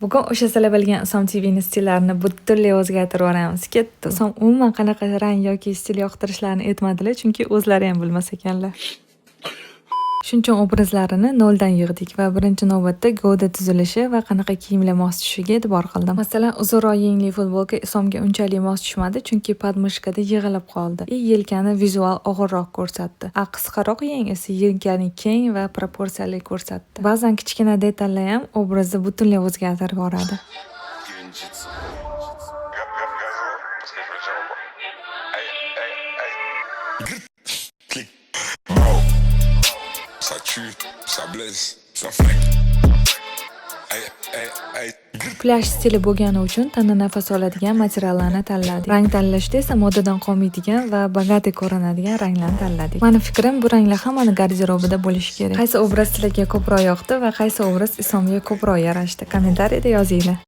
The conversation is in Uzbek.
Bugun o'sha sizlar bilgan Isom TV'ni stillarini butunlay o'zgartirib yuboramiz. Ketdi. Isom umuman qanaqa rang yoki stil yoqtirishlarini aytmadilar, chunki o'zlari ham bilmas ekanlar. Shuning uchun obrazlarini noldan yig'dik va birinchi navbatda gavda tuzilishi va qanaqa kiyimlar mos tushishiga e'tibor qildim. Masalan, uzunroq yengli futbolka Isomga unchalik mos tushmadi, chunki подмышка da yig'ilib qoldi и yelkani vizual og'irroq ko'rsatdi. А qisqaroq yeng esa yelkani keng va proporsiyali ko'rsatdi. Ba'zan kichkina detallar ham obrazni butunlay o'zgartirib yuboradi. Ninjutsu. Скажи, Эй, эй, эй. Clic. Bow. Ça tue, ça blesse, ça flingue. Ey, ey, ey. Plyaj stili bo'lgani uchun tana nafas oladigan materiallarni tanladik. Rang tanlashda esa modadan qolmaydigan va богатый ko'rinadigan ranglarni tanladik. Mani fikrim, bu ranglar hammani garderobida bo'lishi kerak. Qaysi obraz sizlarga ko'proq yoqdi va qaysi obraz Isomga ko'proq yarashdi? Kommentariyada yozinglar.